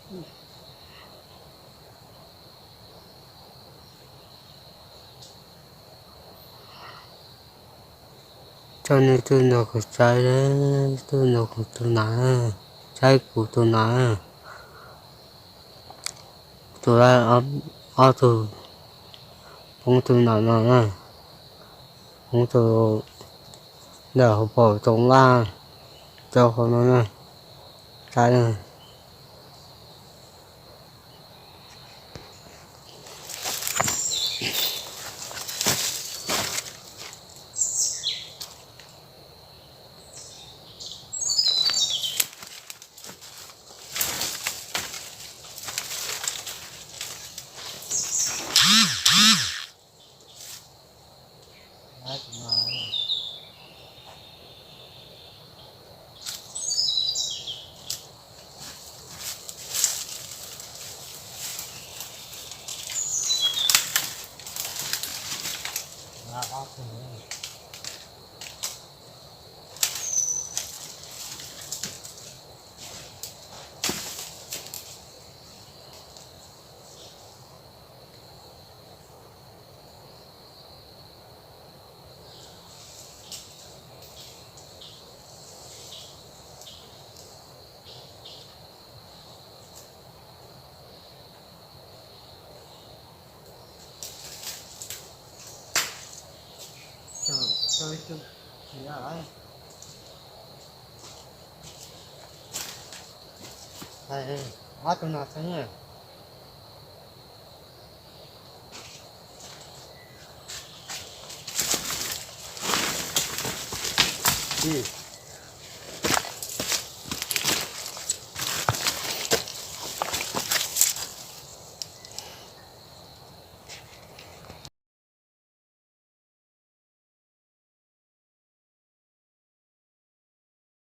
Coj nej tuaj nrog kuv saib, tuaj nrog kuv tus nas, saib kuv tus nas. Tus lawm, ob tug poob tus nas no na, poob tus ntawm hauv paus too laj rau hauv no na, saib na. Ob tug no xwb. Ib,